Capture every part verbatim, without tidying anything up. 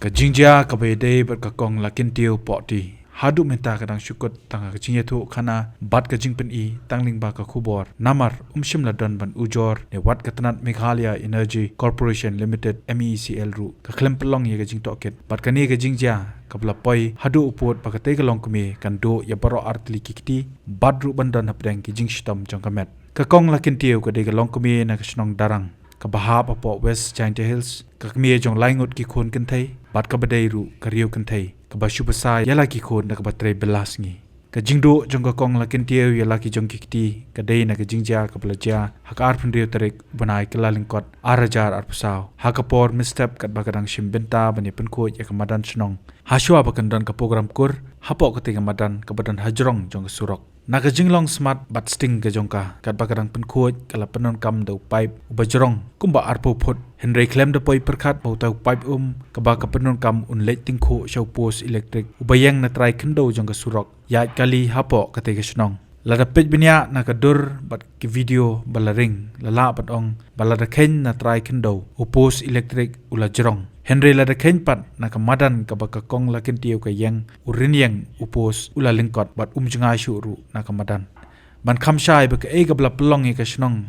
Ka jingjia kaba ïadei bad ka kong Lakintiew Pohti haduh mynta ka dang shu kut tang ha ka jingïathuh khana bad ka jingpyni tang lyngba ka khubor, namar um shym la don ban ujor ne wat ka tnat Meghalaya Energy Corporation Limited, M E E C L, ruh ka khlem pynlong ïa ka jingtohkit. Bad kane ka jingjia kaba la poi haduh u pud ba katei ka longkmie kan duh ïa baroh artylli ki kti bad ruh ban don hapdeng ki jingshitom jong ka met. Ka kong Lakintiew ka dei ka longkmie na ka shnong Darrang kaba hap hapoh West Jaintia Hills. Ka kmie jong lai ngut ki khun kynthei bad kaba dei ruh ka riew kynthei kaba shu bsa ïa la ki khun da kaba trei bylla sngi. Ka jingduh jong ka kong Lakintiew ïa la ki jong ki kti ka dei na ka jingjia kaba la jia ha ka arphew hynriew tarik u bnai Kyllalyngkot ar hajar arphew saw, ha ka por mynstep katba ka dang shim bynta ban ïa pynkhuid ïa ka madan shnong, ha shuwa ba kan don ka program kur hapoh katei ka madan kaba don hajrong jong ka surok. Na ka jinglong smat bad sting ka jong ka, katba ka dang pynkhuid ka la pyndonkam da u paip uba jrong kumba arphew phut. Hynrei khlem da poi pyrkhat ba utai u paip um kaba ka pyndonkam un leit tyngkhuh sha u post elektrik uba ïeng na trai khyndew jong ka surok ïaid kali hapoh katei ka shnong. Lada peit bniah na ka dur bad ki video ba la ring, la lah ban ong ba lada kheiñ na trai khyndew u post elektrik u la jrong. Hynrei lada kheiñ pat na ka madan kaba ka kong Lakintiew ka ïeng, u rynïeng u post u la lyngkot bad um jngai shuh ruh na ka madan. Ban kham shai ba kaei kaba la pynlong ïa ka shnong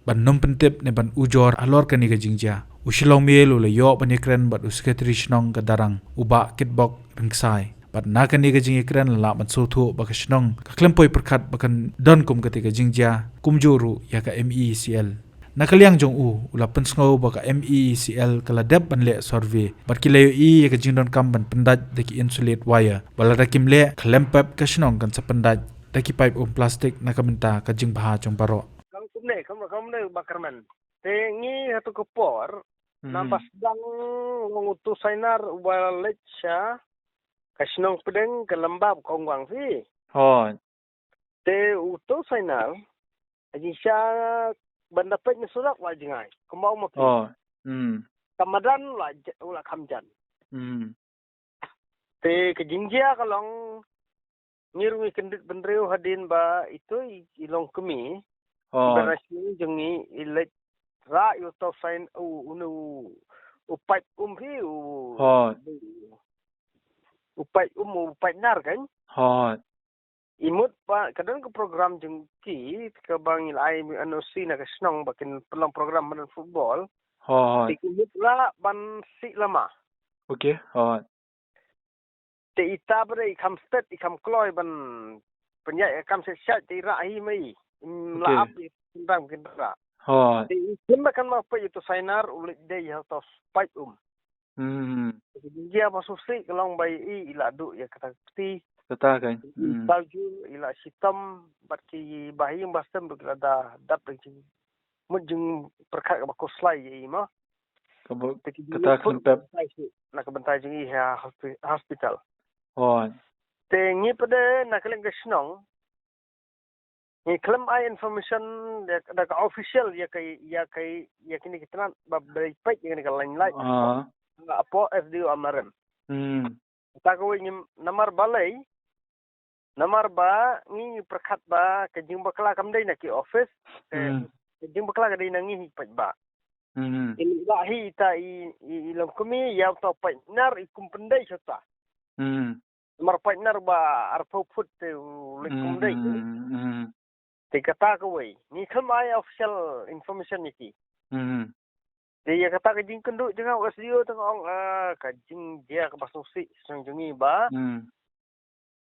ban nym pyntip ne ban ujor halor kane ka jingjia, u Shillong Mail u la ïoh ban ïakren bad u Secretary shnong ka Darrang, u Bah Kitbok Rynksai. Bad na kane ka jingïakren la lah ban sngewthuh ba ka shnong ka khlem poi pyrkhat ba kan don kum katei ka jingjia kumjuh ruh ïa ka M E E C L. Na ka liang jong u, u la pynsngew ba ka M E E C L ka la dep ban leh survey bad ki la ïohi ïa ka jingdonkam ban pyndait da ki insulate wire, ba lada kim leh, khlem pep ka shnong kan sa pyndait da ki paip um plastik na ka bynta ka jingbha jong baroh. Kam kumne, kam, kam ne ba kyrmen. Te ngi ha tu ka por, hmm, naba sdang long u tu Sainar uba leit sha ka shnong pdeng ka lamba ba ka Ongwang phi. Hooid. Te u tu Sainar, a jingshisha ban da peit na surok la jngai kumba u ma phi. Hooid. Hmm. Ka madan la j-, la kham jan. Hmm. Te ka jingjia ka long, ngi ruh ngi kyndit bynriew hadien ba itu i, i longkmie, oh, i ba na shnong jong ngi i leit rah ïa u tu Sain-, u, u, u, u paip um phi, u, oh, u paip um, u paip nar kan. Oh. I mut ba ka don ka program jong ki kaba ngi la ai N O C na ka shnong ba kin pynlong program madan football. Oh. Te ki mut la ban sih lama. Okay. Oh. Te ita ba dei i kham stet, i kham kloi ban pynïaid, i kham shet shet, te i rah hi mai. Im, okay, la ap i pynrang kin rah. Hooid. Te i kham ba kan ma peit ïa u tu Sainar u leit dei ha u tu paip um. Hmm. Te ka jingjia ba sngewsih ka long ba i, i la duh ïa kata ka kti. Kata kan. Hmm. Saw jur i la shitom bad ki bahaïing bahastem ruh ki la da dap da ki mut jingpyrkhat kaba khuslai ïa i mo. Kaba, te ki kata jingïathuh khlem pep. Khuslai shuh na ka bynta jong i ha hospi-, hospital. Hooid. Te ngi pat de na ka liang ka shnong, ngi khlem ai information da, da ka official ïa ka, ïa ka, ïa kine ki tnat ba dei peit ïa kine ka line light. Ah. Hapoh S D O Amarem. Hmm. Kata kawei ngim namar balei, namar ba ngi pyrkhat ba ka jingbakla kam dei na ki office, eh, hmm, ka jingbakla ka dei na ngi hi paidbah. Hmm. I leh hi ita i, i, i longkmie ïa uta u paidnar i kum pyndei sha uta. Hmm. Namar u paidnar ba arphew phut te u leh kum dei. Hmm, hmm, hmm. Te kata kawei. Ngi khlem ai official information ïa ki. Hmm. Te ïa kata ka jingkynduh jong nga u S D O te nga ong, ah, ka jingjia kaba sngewsih shnong jong ngi ba. Hmm.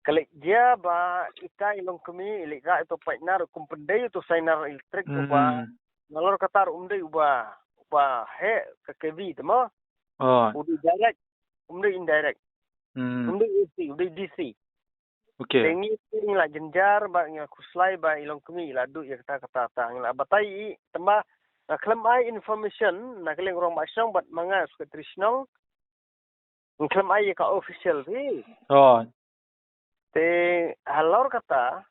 Ka leh jia ba ita i longkmie i leh rah ïa uta u paidnar kum pyndei ïa uta u sainar elektrik, hmm, uba nalor kata ruh um dei uba, uba heh ka K V te mo. Oh. U dei direct, um dei indirect. Hmm. Um dei A C, u dei D C. Okay. Te ngi, ngi la jynjar bad ngi la khuslai ba i longkmie i la duh ïa kata kata, ta ngi la batai i, tangba nga khlem ai information na ka liang u rangbah shnong bad ma nga u secretary shnong. Ngi khlem ai ïa ka official phi. Oh. Te halor kata,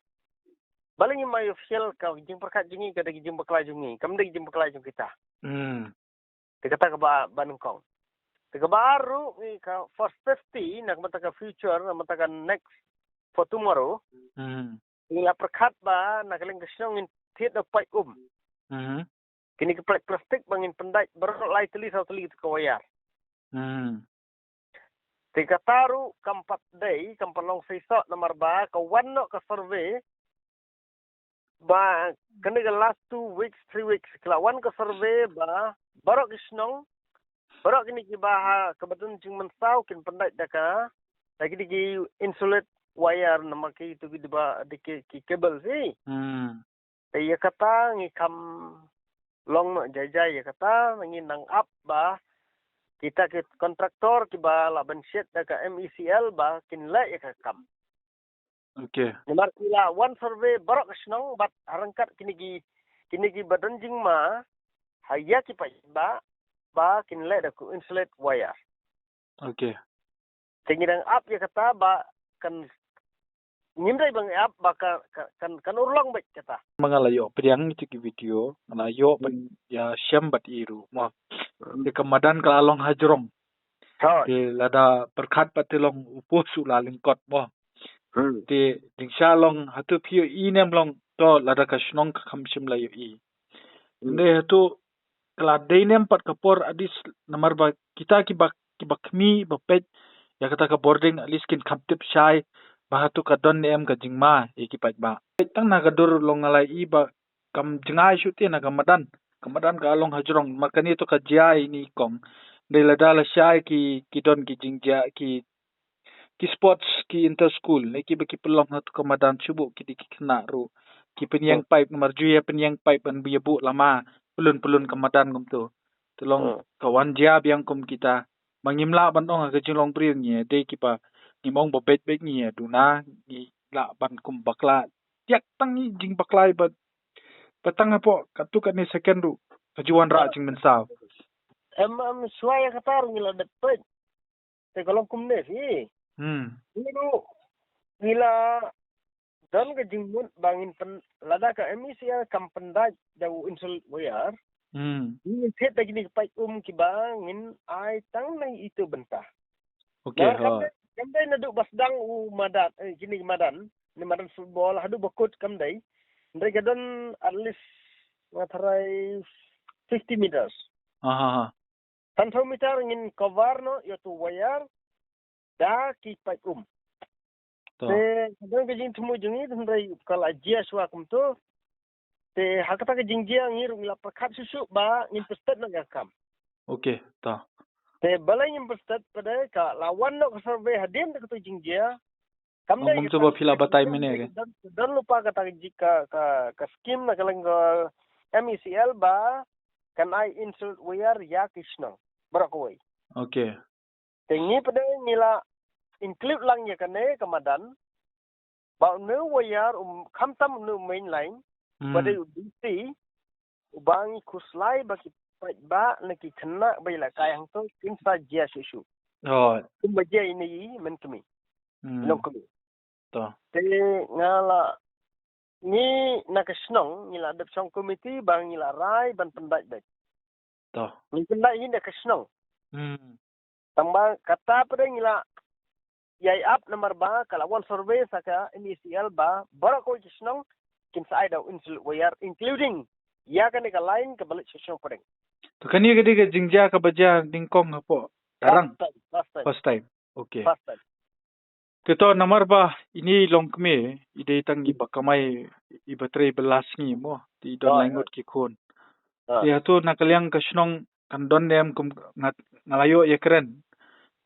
balei ngim ai official, ka jingpyrkhat jong ngi ka dei ka jingbakla jong ngi, kam dei ka jingbakla jong kita. Hmm. Te kata kaba, ba nyngkong. Te kaba ar ruh ngi ka for safety, na ka bynta ka future, na ka bynta ka next for tomorrow. Hmm. Ngi la pyrkhat ba na ka liang ka shnong ngin thied da u paip um. Hmm. Kine ki paip plastik ba ngin pyndait baroh lai tylli saw tylli kata ka wire. Hmm. Te kata ruh kam pat dei, kam pat long shisha namar ba ka wan noh ka survey ba kane ka last two weeks, three weeks, ka la wan ka survey ba baroh ki shnong, baroh kine kiba ha kaba don jingmynsaw kin pyndait da ka, da kine ki insulate wire namar ki tu ki diba, da ki, ki cable hi. Hmm. Te ïa kata ngi kham long noh jai jai ïa kata, ngi nang ap ba kita ki kontraktor kiba la ban shet da ka M E C L ba kin leh ïa ka kam. Okay. Namar ki la wan survey baroh ka shnong bad ha ryngkat kine ki, kine kiba don jingma ha ïa ki paidbah ba kin leh da ka insulate wire. Okay. Te ngi dang ap ïa kata ba kan, ngim dei ba ngi ap ba ka, ka, kan, kan urlong beit kata. Ma nga la ïoh pdiang ïa ki video, nga la ïoh ban ïa shem bad i ruh mo. Hmm. Te ka madan ka la long hajrong. Hooid. Te lada pyrkhat pat te long u post u la lyngkot mo. Hmm. Te jingshisha long hato phi ïohi ne em long, to lada ka shnong ka kham shym la ïohi. Hmm. Te hato ka la dei ne em pat ka por at least namar ba kita kiba, kiba khmih ba peit ïa kata ka bording at least kin kham tip shai ba hato ka don ne em ka jingma ïa ki paidbah. Peit tang na ka dur long nga la ïohi ba kam jngai shuh te na ka madan. Ka madan ka long hajrong, namar kane to ka jia ine i kong. Dei lada lashai ki, ki don ki jingjia, ki, ki sports, ki inter school, ne kiba ki pynlong ha to ka madan shu buh ki dei ki khynnah ruh. Ki pynïeng pipe, namar ju ïa pynïeng pipe ban ïa buh lama, pyllun pyllun ka madan kumto. Te long ka wan jia biang kum kita. Ma ngim lah ban ong ha ka jinglong briew ngi dei kiba, ngim ong ba beit beit ngi duna, ngi lah ban kum bakla. Tiak tang ngi jingbakla ba, ba tang hapoh katto katne second ruh ka ju wanrah jingmynsaw. Em, em, shuwa ïa kata ruh ngi la dep peit. Te ka long kumne hi. Hmm. Ngi ruh ngi la don ka jingmut ba ngin pyn, lada ka M E C L kam pyndait da u insulate wire. Hmm. Ngin thied da kine ki paip um kiba ngin ai tang na ito bynta. Okay, na kam dei, kam dei naduh ba sdang u madan, eh, kine ki madan, ne madan football haduh ba kut kam dei. Hynrei ka don at least nga tharai fifty meters. Aha, aha. San phew meter ngin cover noh ïa uto u wire da ki paip um. To. Te ka don ka jingthmu jong ngi hynrei ka la jia shuwa kumto. Te ha kata ka jingjia ngi ruh ngi la pyrkhat shuh shuh ba ngin pynstet noh ïa ka kam. Okay, to. Te balei ngim pynstet pat de ka la wan noh ka survey hadien da kato jingjia. Kam dei, ngam shu ba phi la batai mynne ka don, don lypa kata ka ji-, ka, ka, ka scheme na ka liang ka M E C L ba kan ai insulate wire ïa ki shnong baroh kawei. Okay. Te ngi pat de ngi la include lang ïa kane ka madan ba une u wire um khamtam une u main line, hmm, ba dei u D C, uba ngi khuslai ba ki paidbah ne ki khynnah ba ïalehkai hangto kin sa jia shuh shuh. Oh. Kumba jia ine i Mynkmie. Hmm. Longkmie. To. Te nga la, ngi na ka shnong ngi la dep shong komiti ba ngi la rai ban pyndait beit. To. Ngi pyndait hi na ka shnong. Hmm. Tang ba kata pat de ngi la ïai ap namar ba ka la wan survey sa ka M E C L ba baroh kawei ki shnong kin sa ai da u insulate wire including ïa kane ka line kaba leit sha shnong pdeng. To kane ka dei ka jingjia kaba jia nyngkong hapoh Darrang? First time, first time. First time. Okay. First time. Te to namar ba ine i Longkmie i dei tang iba kamai, iba trei ba la sngi mo, te i don lai ngut ki khun. Ah. Te hato na ka liang ka shnong kan don ne em kum nga, nga la ïoh ïakren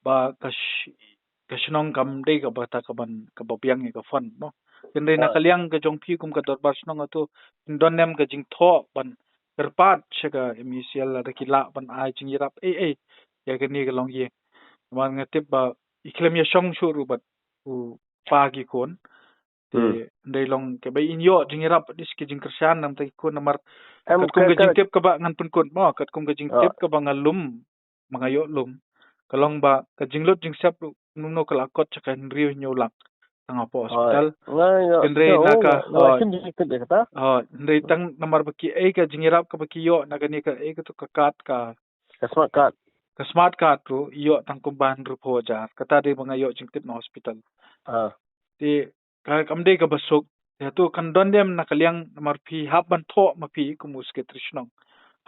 ba ka sh-, ka shnong kam dei kaba ta kaban, kaba biang ïa ka fund mo. Hynrei na ka liang ka jong phi kum ka dorbar shnong hato kan don ne em ka jingthoh ban kyrpad sha ka M E C L lada ki lah ban ai jingïarap ei ei ïa kane ka longïing. Namar nga tip ba i khlem ïashong shuh ruh bad u pa ki khun. Te, hmm, dei long kaba in ïoh jingïarap, at least ki jingkyrshan na bynta ki khun namar katkum ka jingtip kaba ngan pynkut mo, katkum ka jingtip kaba nga lum, ma nga ïoh lum. Ka long ba ka jinglut jingsep ruh kumno ka la kot sha ka hynriew hynñiew lak tang hapoh hospital. Hynrei na ka, hynrei tang namar ba ki ei ka jingïarap kaba ki ïoh na kane ka ei kato ka card ka, ka smart card. Ka smart card ruh ïoh tang kumba hynriewphew hajar. Kata dei ba nga ïoh jingtip na hospital. Ah. Te ka kam dei kaba suk. Te hato kan don ne em na ka liang namar phi hap ban thoh ma phi kum u secretary shnong.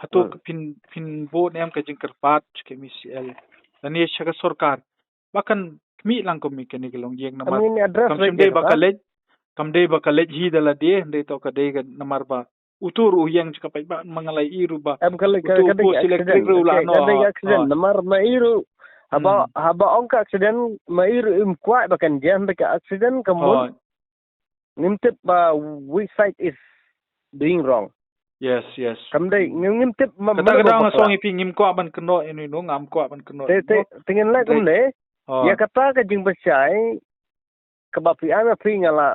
Hato ka phin, phin buh ne em ka jingkyrpad sha ka M E C L lane sha ka sorkar ba kan khmih lang kum kane ka longïing namar kam shym dei ba ka leit, kam dei ba ka leit hi da lade, hynrei to ka dei ka namar ba utu ruh u ïeng sha ka paidbah, ma nga la ïohi ruh ba em ka leit ka dei ka accident ruh la no accident namar ma i ruh haba haba ong ka accident ma i ruh im kwah ba kan jan da ka accident ka mut ngim tip ba which side is doing wrong. Yes, yes. Kam dei ngim ngim tip ma kata ka dang song i pi ngim kwah ban kynnoh inu inu ngam kwah ban kynnoh. Te te tingin lek kumne. Ya kata ka jingbatai kaba phi ai ma phi nga la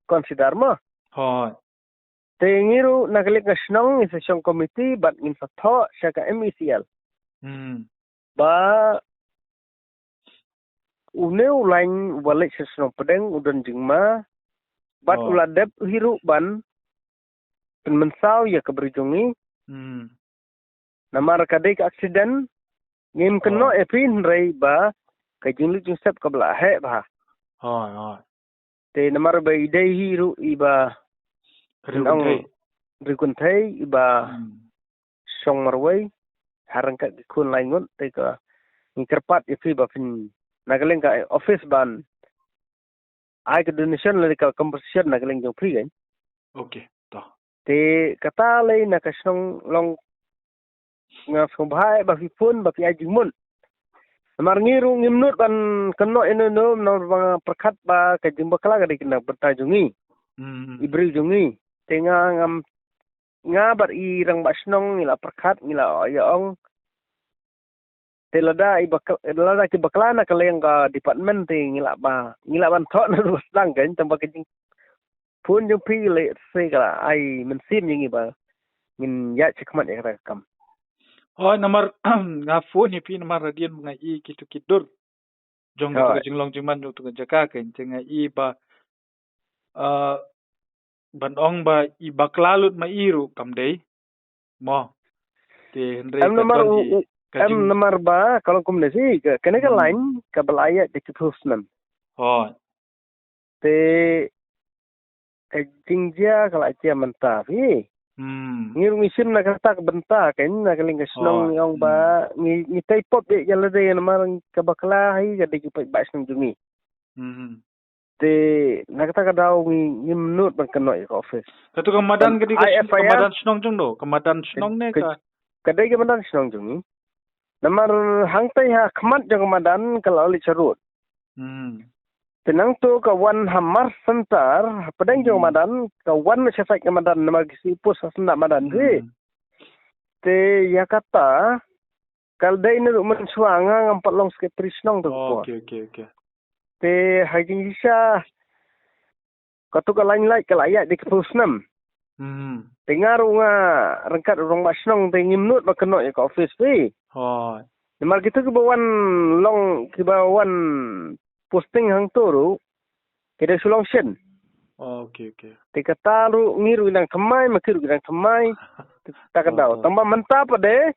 consider ma. Hoi. Te ngi ruh na ka liang ka shnong ngi sa shong committee bad ngin sa thoh sha ka M E C L. Hmm. Ba une u lain uba leit sha shnong pdeng u don jingma bad u la dep hi ruh ban pynmynsaw ïa ka briew jong ngi. Hmm. Namar ka dei ka accident ngim kynnoh ïa phi hynrei ba ka jinglut jingsep kaba la heh bha. Hoi, hoi. Te namar ba i dei hi ruh iba ka riew kynthei, riew kynthei iba shong marwei ha ryngkat ki khun lai ngut te ka ngi kyrpad ïa phi ba phin na ka liang ka office ban ai ka donation lane ka compensation na ka liang jong phi kan. Okay, to. Te kata lei na ka shnong long nga sngewbha ba phi phone ba phi ai jingmut. Namar ngi ruh ngim nud ban kynnoh ïano ïano namar ba nga pyrkhat ba ka jingbakla ka dei na ka bynta jong ngi. Hmm. I briew jong ngi. Te nga ngam nga bad i rangbah shnong ngi la pyrkhat ngi la ïa ong. Te lada i bakla, lada ki bakla na ka liang ka department te ngi lah ba ngi lah ban thoh na ruh sdang kan tang ba ka jing phone jong phi le se ka ai mynsiem jong ngi ba ngin ïa check mat ïa ka kam. Hoi namar nga phone ïa phi namar hadien nga i kitu ki dur jong ka jinglong jingman jong tu ka jaka kan te nga i ba ban ong ba i bakla lut ma i ruh kam dei. Mo. Te hynrei em namar u em namar ba ka long kumne si kane ka line ka ba la ïa de ki phus nam. Hoi. Te ka jingjia ka la jia mynta phi. Hmm. Ngi ruh ngi shim na kata ka bynta kan na ka liang ka shnong ngi ong ba ngi ngi tai pop de ïa lade namar ka bakla hi ka dei ki paidbah shnong jong ngi. Hmm. Te na kata ka daw ngi ngim nud ban kynnoh ïa ka office. Katu ka madan ka dei ka madan shnong jong no, ka madan shnong ne ka. Ka dei ka madan shnong jong ngi. Namar hangtai ha khmat jong ka madan ka la leit sha rud. Hmm. Te nangtu ka wan ha Mar Center ha pdeng jong ka madan ka wan sha sait ka madan namar ki si pus ha senda madan si. Hmm. Te ïa kata ka dei na ruh mynshuwa nga ngam pat long secretary shnong tu ko. Okay, okay, okay. Te ha jingshisha katu ka line light ka la ïaid de ki phus nam. Hmm. Te nga ruh nga ryngkat u rangbah shnong te ngim nud ba kynnoh ïa ka office phi. Hoi. Namar kitu kiba wan long kiba wan posting hangtu ruh ki dei shu long shen. Okay, okay. Te kata ruh ngi ruh ngi dang thymmai ma ki ruh ngi dang thymmai. Ta ka daw tang ba mynta pat de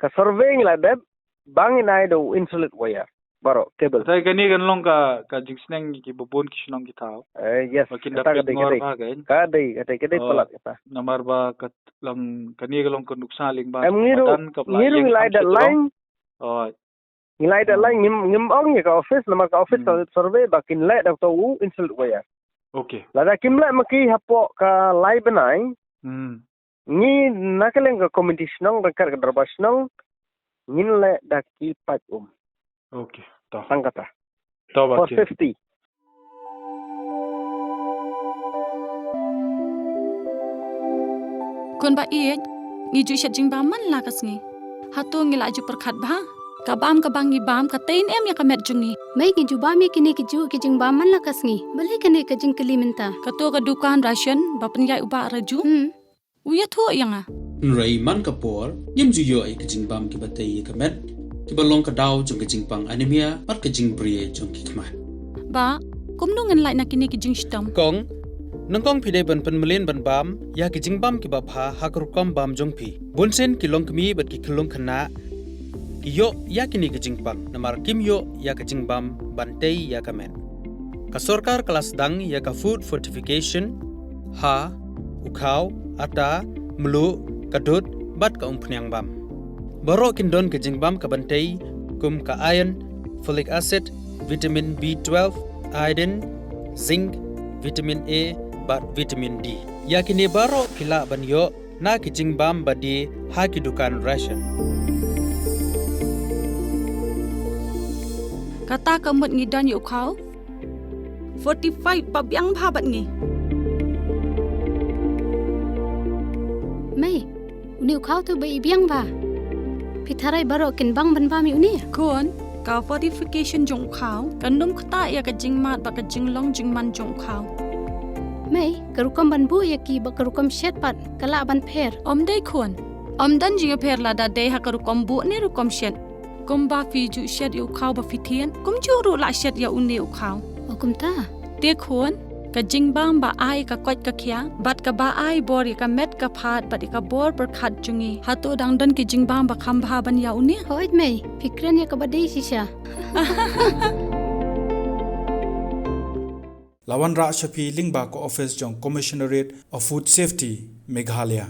ka survey ngi la dep ba ngin ai da u insulate wire baroh cable. Te kane kan long ka ka jingsneng ki babun ki shnong ki thaw. Eh, yes. Ba kin da peit ngor ba kan. Ka dei ka dei ka dei palat kata. Namar ba ka long kane ka long ka nuksa lyngba. Em ngi ruh ngi ruh ngi lai da line. Oh. Ngi lai da line ngim ngim ong ïa ka office namar ka office ka survey ba kin leh da to u insulate wire. Okay. Lada kim leh ma ki hapoh ka lai bnai. Hmm. Ngi na ka liang ka committee shnong ryngkat ka dorbar shnong ngin leh da ki paip um. Okay, to. Tang kata. To ba for safety. Khun ba ïeit, ngi ju shet jingbam man la ka sngi. Hato ngi la ju pyrkhat bha? Ka bam ka ba ngi bam ka tei ne em ïa ka met jong ngi. Mei ngi ju bam ïa kine ki ju ki jingbam man la ka sngi. Balei kane ka jingkylli mynta? Kato ka dukan ration ba pynïaid u Bah Raju. Hmm. U ïathuh ïa nga. Hynrei man ka por, ngim ju ïoh ïa ka jingbam kiba tei ïa ka met, kiba long ka daw jong ka jingpang anemia, bad ka jingbri jong ki khmat. Bah, kumno ngan lait na kine ki jingshitom? Kong, nyngkong phi dei ban pynmlien ban bam ïa ki jingbam kiba bha ha ka rukom bam jong phi. Bun sien ki longkmie bad ki khyllung khynnah ki ïoh ïa kine ki jingpang namar kim ïoh ïa ka jingbam ban tei ïa ka met. Ka sorkar ka la sdang ïa ka food fortification ha u khaw, ata, mluh, ka dud bad ka umphniang bam. Baroh kin don ka jingbam ka ban tei kum ka iron, folic acid, vitamin B twelve, iodine, zinc, vitamin A, bad vitamin D. Ïa kine baroh phi lah ban ïoh na ki jingbam ba die ha ki dukan ration. Kata ka mut ngi don ïa u khaw fortified ba biang bha bad ngi. Mei, une u khaw te ba i biang bha. Phi tharai baroh kin bang ban bam ïa une? Khun, ka fortification jong u khaw kan ym ktah ïa ka jingmad bad ka jinglong jingman jong u khaw. Mei, ka rukom ban buh ïa ki bad ka rukom shet pat ka lah ban pher? Ym dei khun. Ym don jingïapher lada dei ha ka rukom buh ne rukom shet. Kumba phi ju shet ïa u khaw ba phi thied, kumjuh ruh lah shet ïa une u khaw. O kumta? Te khun, ka jingbam ba ai ka koit ka khiah bad kaba ai bor ïa ka met ka phad bad ïa ka bor pyrkhat jong ngi, hato dang don ki jingbam ba kham bha ban ïa une? Hooid mei, phi kren ïa kaba dei shisha. La wanrah sha phi lyngba ka office jong Commissionerate of Food Safety, Meghalaya.